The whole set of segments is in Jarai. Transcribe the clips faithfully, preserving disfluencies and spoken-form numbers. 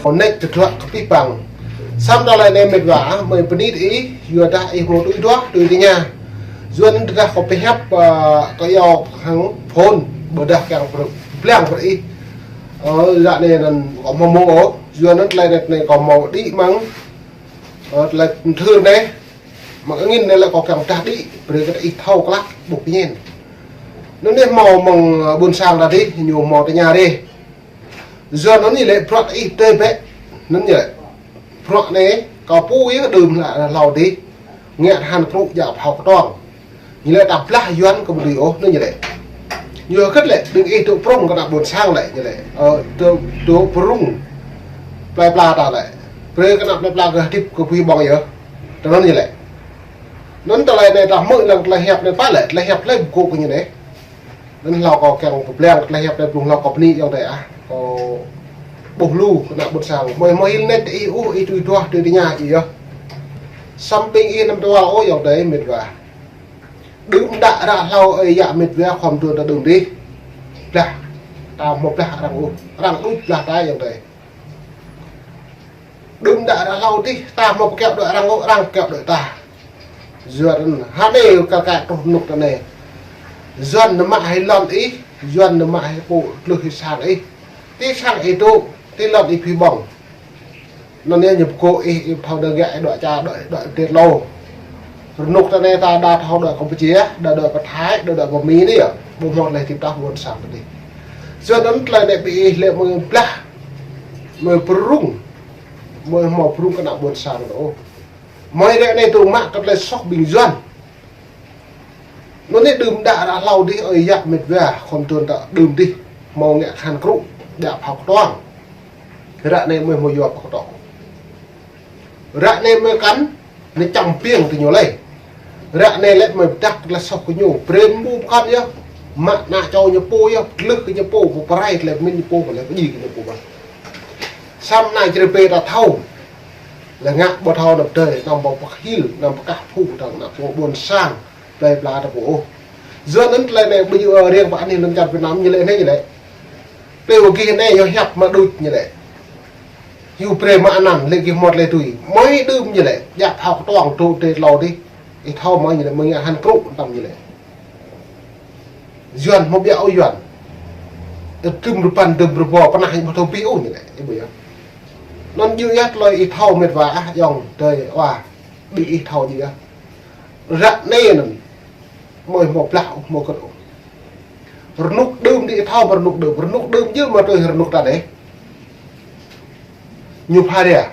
Kâo nĕč tơdruă kơ pih păng. Samơ̆ tơlơi anai mĕt wa, mơi pơnit ih, yua dah ih mơ̆ tui duah, tui tơña. Yua anŭn tơdah kâo pơhiăp, ơ, kâo iâu hăng phone, ƀôdah kiăng pơr-, blang pơr ih. Ơ, yua anai anŭn kâo mơ̆ mơ̆ ôh, yua anŭn tơlơi anai kâo mơ̆ đĭ mơ̆ng, ơ, tơlơi thưr anai. Mơ̆ng angin anai lĕ kâo kiăng dah đĭ, brơi kơ ih thâo klă, ƀuh pơñen. Anŭn anai mơ̆ mơ̆ng, ơ, ƀôn sang ta dih, ñu mơ̆ tơña rĕ. Yua anŭn anai lĕ bruă ih tơi bĕ. Anŭn ñu lĕ. Bruă anai, kâo pô yơh đưm hlâo dih. Ngă hăn krŭ djă phao kơtuang. Ñu lĕ ta blah Yuan kơ ƀu dưi ôh, anŭn ñu lĕ. Yua hơget lĕ, đing ih dŏ prŏng kơ ană ƀôn sang lĕ, ñu lĕ. Ơ, dŏ, dŏ prŏng. Plơi pla ta lĕ. Brơi kơ ană plơi pla kơ hơdip kơ pui ƀơ̆ng yơh. Tơ anŭn ñu lĕ. Anŭn tơlơi anai ta hmư̆ lăng tơlơi hiăp anai pă lĕ, tơlơi hiăp lĕ ƀu kơ ñu anai. Anŭn hlâo kâo kiăng pơblang tơlơi hiăp anai blung hlâo kâo bơni yŏng adơi ah. Kâo ƀuh lu kơ ană ƀôn sang. Mơi mơ̆ hil nĕč ih ôh, ih tui duah, tui tơña ih yơh. Samơ̆ ƀing ih anăm tơwal ôh yŏng adơi mĕt wa. Đưm đă ră hlâo ơi yă mĕt wa khŏm tuan ta đưm dih. Blah. Ta mơ̆ blah arăng ôh. Arăng đuč blah ta yŏng adơi. Đưm đă ră hlâo dih, ta mơ̆ pơkiaŏ đuaĭ arăng ôh, arăng pơkiaŏ đuaĭ ta. Yuan hă anai kơ kă truh rơnŭk ta anai. Yuan nao mă hĭ lŏn ih, Yuan nao mă hĭ pô tlưh hĭ sang ih. Ti sang ih dŏ, ti lŏn ih pui ƀơ̆ng. Anŭn yơh ñu pơkŏ ih, ih thâo đa gă ih đuaĭ čar, đuaĭ, đuaĭ tơlơi lâo. Rơnŭk ta anai ta đa thâo đuaĭ Kampuchia, đa đuaĭ pơ Thái, đa đuaĭ pơ Mi anai yơh. Ƀu hmâo tơlơi hơdip ta ƀôn sang ta dih. Yuan anŭn tơlơi anai ƀing ih lĕ mơi blah, mơi prŏng. Mơi hmâo prŏng kơ ană ƀôn sang ta ôh. Mơi rĕ anai tŭ mă kơ tơlơi soh ƀing Yuan. Anŭn anai đưm đă ră hlâo dih ơi yă mĕt wa khŏm tuan ta đưm dih. Mơ̆ ngă hăn krŭ djă phao kơtuang. Ră anai mơi hmâo yua phao kơtuang. Ră anai mơi kăn, anai čăm piêng tơ ñu lĕ. Ră anai lĕ mơi pơdah tơlơi soh kơ ñu. Brơi ƀu pơkŏn yơh. Mă ană čô ñu pô yơh, tlưh kơ ñu pô, pơrai tơlơi pơmĭn ñu pô, tơlơi pơdjai kơ ñu pô ƀă. Samơ̆ ană čơrơbê ta thâo. Lĕ ngă ƀu thâo anăp adơi, anăm ƀu pơhil, anăm pơkah phu, tơdang ană pô ƀôn sang, plơi pla ta pô ôh. Yuan anŭn tơlơi anai ƀu djơ̆, ơ, riêng pơ anih lŏn čar Việt Nam ñu lĕ anai ñu lĕ. Plơi wơ̆ gih anai yơh hiăp mă đuč ñu lĕ. Hyu brơi mă anăn, lĕ gih hmâo tơlơi tui. Mơi đưm ñu lĕ, djă phao kơtuang dŏ tơlơi lâo dih. Ih thâo mơi ñu lĕ, mơi ngă hăn krŭ tăm ñu lĕ. Yuan hmâo biă ôh Yuan. Tơdrŭm rơbăn, tơdrŭm rơbâo, pơnah ih ƀu thâo pih ôh ñu lĕ, ih ƀuh yơh. Anŭn djơ̆ yơh tơlơi ih thâo mĕt wa ah, yŏng adơi wa. Ƀing ih thâo djơ̆ yơh. Ră anai anŭn. Mơi hmâo blah ôh, hmâo kơ̆t ôh. Rơnŭk đưm dih ih thâo mơ̆ rơnŭk đưm. Rơnŭk đưm djơ̆ mơ̆ tui rơnŭk ta anai. Ñu pha ria.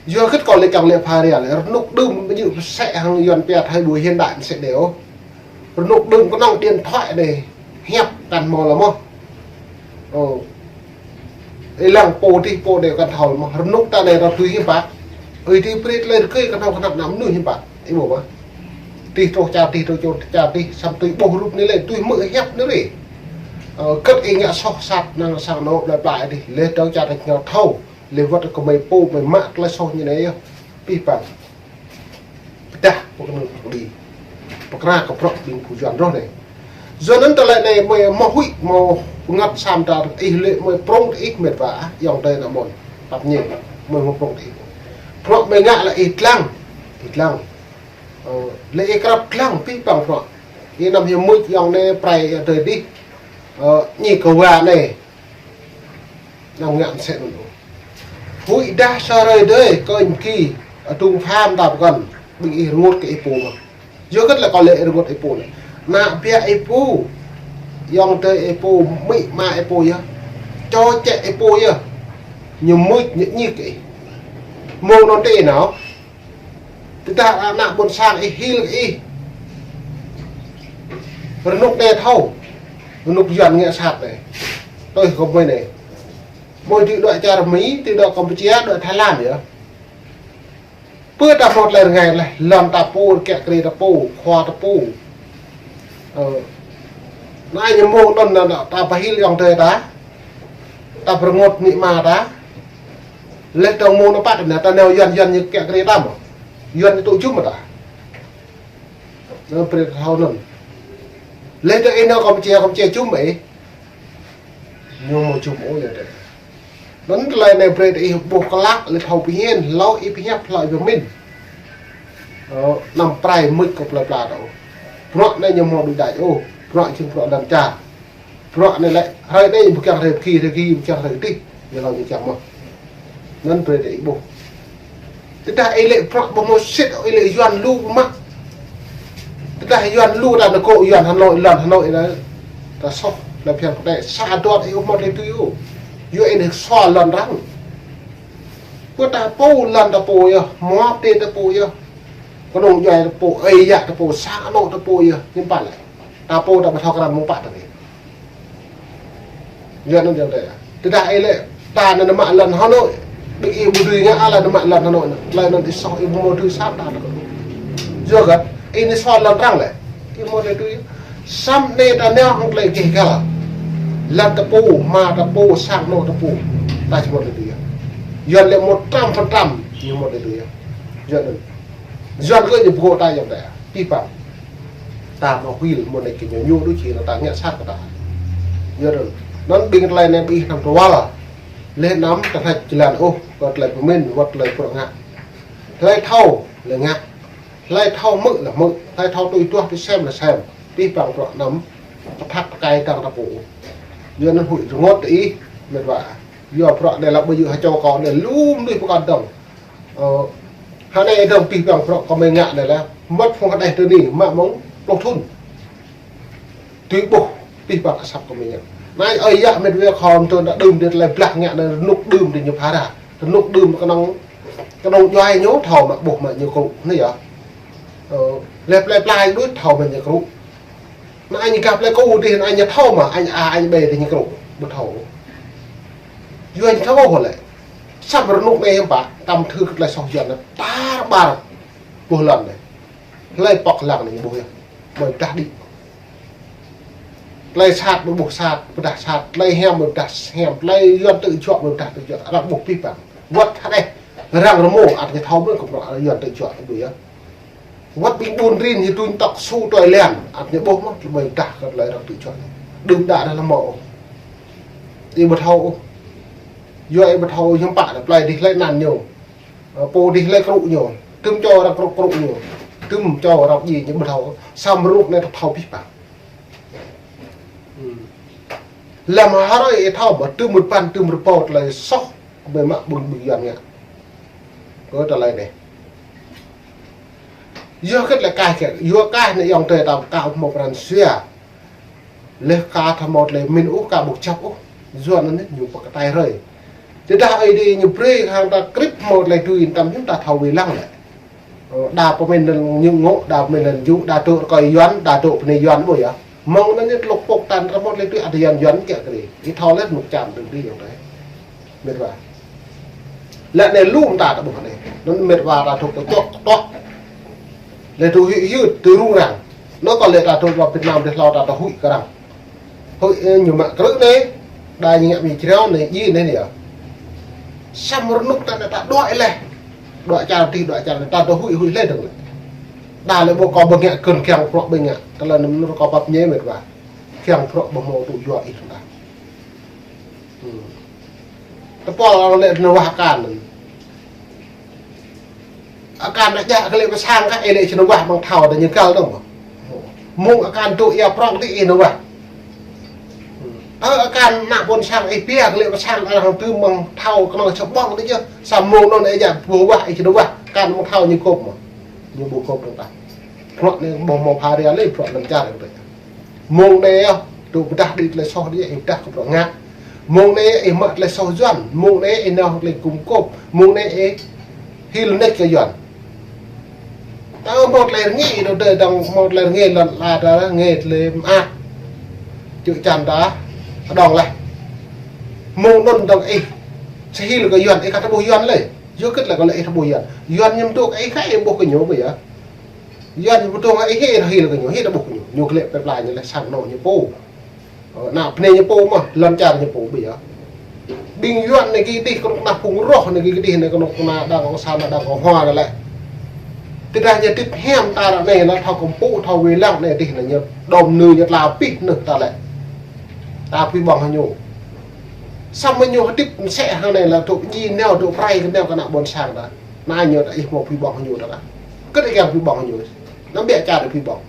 Yua hơget kâo lĕ kiăng lĕ pha ria lĕ, rơnŭk đưm ƀu djơ̆ pơsĕ hăng Yuan pia thời buổi hiện đại mơsĕ anai ôh. Rơnŭk đưm kơnơ̆ng điện thoại anai, hiăp kăn hmâo lă mơ̆n. Ơ. Ih lăng pô dih pô anai kăn thâo lă mơ̆n. Rơnŭk ta anai ta tui hiư̆m pă. Ơi dih brơi tơlơi rơgơi kơnơ̆ng kơnăp ană mơnuih hiư̆m pă. Ih ƀuh mơ̆n. Dih truh čar dih, truh čar dih, samơ̆ tui ƀuh rup anai lĕ, tui hmư̆ hiăp anai lĕ. Ơ, kơ̆t ih ngă soh sat năng sang anŏ plơi pla dih, lĕ truh čar dih ñu thâo. Lĕ wơ̆t kơ mơi pô, mơi mă tơlơi soh ñu anai yơh. Pih păng. Pơdah, pơkơnơ̆ng pơkơđi. Pơkra kơ bruă ƀing phu Yuan rŏh anai. Yuan anŭn tơlơi anai mơi hmâo huĭ, hmâo pơngăt samơ̆ ta ih lĕ mơi prŏng tơ ih mĕt wa, yŏng adơi ană mơ̆n. Tap ñe, mơi hmâo prŏng tơ ih. Bruă mơi ngă lĕ ih dlăng, ih dlăng. Ơ, lĕ ih krăp dlăng, pih păng bruă. Ih anăm hyu mưč yŏng anai prai adơi dih. Ơ, ñi kơ wa anai. Anăm ngă mơsĕ anŭn ôh. Huĭ dah sa hrơi dơi, kơnh ki, adung pham ta pơkŏn, ƀing ih rơngot kơ ih pô mơ̆n. Yua hơget lĕ kâo lĕ rơngot ih pô lĕ. Ană biă ih pô, yŏng adơi ih pô, amĭ ama ih pô yơh. Čô čĕ ih pô yơh. Ñu mưč, ñu ñik kơ ih. Mơ̆ng anŭn tơ ih nao. Tơdah ană ƀôn sang ih hil kơ ih. Rơnŭk anai thâo. Rơnŭk Yuan ngă sat anai. Tui kơ mơi anai. Mơi dưi đuaĭ čar Mi, dưi đuaĭ Kampuchia, đuaĭ Thái Lan yơh. Pơ ta hmâo tơlơi rơngai lĕ, lŏn ta pô, kiă kriê ta pô, khua ta pô. Ơ. Anai ñu mơ̆ng anŭn ta pơhil yŏng adơi ta. Ta pơrơngot amĭ ama ta. Lĕ tơdang mơ̆ng anŭn pă ta nao Yuan, Yuan ñu kiă kriê ta mơ̆n. Yuan ñu tŭ jum ta. Anŭn brơi ta thâo anŭn. Lĕ tơdang ih nao Kampuchia, Kampuchia jum ih. Ñu mơ̆ čum ôh yơh tĕ. Anŭn tơlơi anai brơi tơ ih ƀuh klă lĕ thâo pơhiăp, hlâo ih pơhiăp, hlâo ih pơmĭn. Ơ, anăm prai mŭt kơ plơi pla tơ ôh. Bruă anai ñu mơ̆ đuaĭ đač ôh. Bruă čing bruă lŏn čar. Bruă anai lĕ, hrơi anai ƀu kiăng hrơi pơki, hrơi pơki ƀu kiăng hrơi adih. Ñu hlâo ñu kiăng mơ̆n. Anŭn brơi tơ ih ƀuh. Tơdah ih lĕ bruă ƀu mơ̆ sĭt, ih lĕ Yuan lu mă. Tơdah Yuan lu ta nao kơ Yuan Hà Nội, lŏn Hà Nội anai. Ta soh, lĕ phiăn kơ tĕ, sa đôč ih ƀu mơ̆ tui ôh. Yua ih nao sua lŏn arăng. Pơ ta pô, lŏn ta pô yơh, mơ̆ tê ta pô yơh. Kơnơ̆ng djuai ta pô, ơi yă ta pô, sang anŏ ta pô yơh, hiư̆m pă lĕ. Ta pô ta ƀu thâo krăn mơ̆ng pă ta kơ. Yua anŭn yơh tĕ. Tơdah ih lĕ, ta anai nao mă lŏn Hà Nội. Ƀing ih ƀu dưi ngă ala nao mă lŏn Hà Nội anai. Tơlơi anŭn ih soh ih ƀu mơ̆ tui sat ta anai. Yua hơget, ih nao sua lŏn arăng lĕ. Ih mơ̆ tui. Samơ̆ anai ta nao hăng tơlơi gêh găl. Lŏn ta pô, ama ta pô, sang anŏ ta pô. Ta či mơ̆ tui yơh. Yuan lĕ một trăm phần trăm, ñu mơ̆ tui yơh. Yua anŭn. Yuan kơ ñu pơgô̆ ta yơh tĕ. Pih păng. Ta mơ̆ huĭ mơ̆ anai kơ ñu ñu đôč či anŭn ta ngă sat kơ ta. Yua anŭn. Anŭn ƀing tơlơi anai ƀing ih anăm tơwăl. Leh anăm ta hlăk jơlan ôh, kơ tơlơi pơmĭn, wơ̆t tơlơi bruă ngă. Tơlơi thâo, tơlơi ngă. Tơlơi thâo hmư̆ lĕ hmư̆, tơlơi thâo tui duah tui sem lĕ sem. Pih păng bruă anăm pơthăt pơkai dăng ta pô. Yua anŭn huĭ rơngot tơ ih, mĕt wa. Yua bruă anai lăp ƀu djơ̆ hơčâo kâo anai lŏm đih pơkŏn dơ̆ng. Ơ, hơnai dơ̆ng pih păng bruă kơ mơi ngă anai lĕ, mơ̆t phung hơđeh tơ ni, mă mơ̆ng pluh thŭn. Tui ƀuh, pih păng asăp kơ mơi ngă. Anai ơi yă mĕt wa khŏm tơ̆ đưm đĭ tơlơi blah ngă anai rơnŭk đưm đĭ ñu phara. Rơnŭk đưm kơnơ̆ng, kơnơ̆ng djuai ñu thâo mă ƀuh mă ñu krŭ, anai yơh. Ơ, lĕ plơi pla đôč thâo mă ñu krŭ. Anai ñu gah plơi kơ đih, anai ñu thâo mă, anai a, anai ƀe đih ñu krŭ, ƀu thâo. Yua ñu thâo hŏ lĕ. Săp rơnŭk anai hiư̆m pă, tăm thưr kơ tơlơi soh Yuan anai, tar ƀar ƀuh lŏn anai. Hlơi pŏk lăng anai ñu ƀuh yơh. Mơi pơdah đĭ. Tơlơi sat mơi ƀuh sat, pơdah sat. Tơlơi hiam mơi pơdah hiam. Tơlơi Yuan tơjuă mơi pơdah tơjuă. Arăng ƀuh pih păng. Wơ̆t hơđeh. Arăng rơmô, ăt ñu thâo mơ̆n kơ bruă Yuan tơjuă ƀu yơh. Wơ̆t ƀing ƀun rin ñu tuñ tŏk su tui lian, ăt ñu ƀuh mơ̆n, mơi pơdah kơ tơlơi arăng tơjuă anai. Đưm đă dah lăm mơ̆. Ih ƀu thâo ôh. Yua ih ƀu thâo hiư̆m pă lĕ plơi đih hlơi anăn ñu. Ơ, pô đih hlơi krŭ ñu. Tơm čô arăng krŭ krŭ ñu. Tơm čô arăng djai ñu ƀu thâo. Samơ̆ rơnŭk anai ta thâo pih păng. Lăm hrơi ih thâo mă tơm rơpăn tơm rơbâo tơlơi soh kơ mơi mă ƀing ƀing Yuan ngă. Kơ tơlơi anai. Yua hơget lĕ kah kơ, yua kah anai ayŏng adơi ta ka hmâo pran jua. Leh ka ta hmâo tơlơi pơmĭn ôh, ka ƀu čăp ôh. Yuan anai ñu pơkơtai hrơi. Tơdah Ơi Adai ñu brơi hăng ta krĭp hmâo tơlơi tui tăm hiư̆m ta thâo wai lăng lĕ. Ơ, đa pơmĭn lĕ ñu ngŏ, đa pơmĭn lĕ ñu, đa tŭ rơkơi Yuan, đa tŭ pơnai Yuan ƀu yơh. Mơ̆ng anŭn ñu tơlŏk pŏk tăn rơmot lĕ tui ăt Yuan Yuan kiăng kơ đih. Ih thâo lĕ rơnŭk čam tui đih ayŏng adơi. Mĕt wa. Lĕ anai lŏm ta ta ƀuh anai. Anŭn mĕt wa ta tŭ kơčŏk kơtŏk. Lĕ tŭ huĭ hyưt, tŭ rŭng răng. Anŭn kơ lĕ ta tŭ wa Việt Nam đih hlâo ta tŭ huĭ kơ arăng. Huĭ, ơ, ñu mă krư̆ anai. Đa ñu ngă mơ̆ng jrao anai, djai anai anai yơh. Samơ̆ rơnŭk ta anai ta đuaĭ leh. Đuaĭ čar tih, đuaĭ čar anai ta tŭ huĭ, huĭ leh dơ̆ng lĕ. Đa lĕ ƀu kơ ƀu ngă kơn kiăng bruă ƀu ngă. Tơlơi anŭn kơ pap ñe mĕt wa. Kiăng bruă ƀu hmâo tŭ yua ih tŭ đa. Tơpul arăng lĕ nao wah akan. Akan ană djă kơ lĕ pơ sang kah ih lĕ či nao wah mơ̆ng thâo ta ñu găl dơ̆ng mơ̆. Mơ̆ng akan tŭ ia prŏng tih ih nao wah. Ơ akan ană ƀôn sang ih pia kơ lĕ pơ sang arăng tŭ mơ̆ng thâo kơnơ̆ng čơƀơ̆ng tih yơh. Samơ̆ mơ̆ng anŭn ih djă ƀu wah ih či nao wah. Akan mơ̆ng thâo ñu gôp mơ̆. Ñu ƀu gôp dơ̆ng tah. Bruă anai ƀu hmâo phara lĕ bruă lăm čar tih. Mơ̆ng anai yơh, tŭ pơdah đĭ tơlơi soh đĭ, ih pơdah kơ bruă ngă. Mơ̆ng anai ih mă tơlơi soh Yuan, mơ̆ng anai ih nao tơlơi gum gôp, mơ̆ng anai ih hil nač kơ Yuan. Ta hmâo tơlơi rơngiă, ih dŏ dơ̆ng hmâo tơlơi rơngiă lŏn ala ta rơngiă tơlơi mơak. Čư̆ čan ta, adong leh. Mơ̆ng anŭn dơ̆ng ih, sa hil kơ Yuan, ih ka tơƀuh Yuan lĕ. Yua hơget lĕ kơ lĕ ih tơƀuh Yuan. Yuan ñu tŭ kơ ih ka ih ƀuh kơ ñu ƀu yơh. Yuan ñu pơtô ngă ih hil kơ ñu, hil tơƀuh kơ ñu. Ñu kơ lĕ pơpla ñu lĕ sang anŏ ñu pô. Ơ, ană pơnai ñu pô mơ̆, lŏn čar ñu pô ƀu yơh. Ƀing Yuan anai gih đih kơnuk kơna phung roh anai gih đih anai kơnuk kơna đảng cộng sản anai đảng cộng hòa anai lĕ. Tơdah ñu tĭp hiam ta ră anai anai thâo kơmpŭ, thâo wai lăng anai đih anai ñu đom nư ñu tla pih nư ta lĕ. Ta pui ƀơ̆ng hăng ñu. Samơ̆ ñu hơdip mơsĕ hăng anai lĕ tŭ ji neo tŭ prai kơ neo kơ ană ƀôn sang ta. Anai ñu ta ih hmâo phi ƀong ñu ta. Kơ ih kiăng phi ƀong ñu. Anăm biă čar phi ƀong.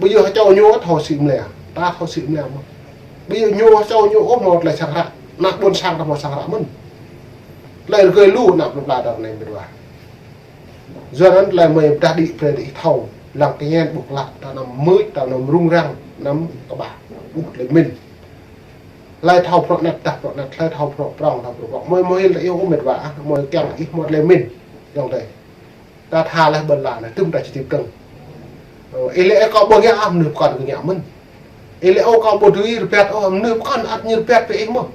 Ƀu djơ̆ hơčâo ñu thâo sĭ mlĕ. Ta thâo sĭ mlĕ mơ̆n. Ƀu djơ̆ ñu hơčâo ñu ôh hmâo tơlơi sang hră. Ană ƀôn sang ta hmâo sang hră mơ̆n. Tơlơi rơgơi lu ană plơi pla ta anai mĭt wa. Yua anŭn tơlơi mơi pơdah đĭ brơi ih thâo. Lăng kơñen ƀuh klă ta anăm mưč, ta anăm rŭng răng, anăm kơƀah. Ƀuh tơlơi mĭn. Tơlơi thâo prŏng anet, tah prŏng anet, tơlơi thâo prŏng prŏng, thâo prŏng prŏng. Mơi mơi lĕ iâu ôh mĭt wa, mơi kiăng ih hmâo tơlơi mĭn. Yŏng tơi. Ta tha laih ƀơi lŏn anai, tơm ta či tip tơ̆ng. Ơ, ih lĕ ơ kâo ƀu ngă ah, mơnuih pơkŏn kơ ngă mơ̆n. Ih lĕ ơ kâo ƀu dưi rơbat ôh, mơnuih pơkŏn ăt ñu rơbat brơi ih mơ̆n.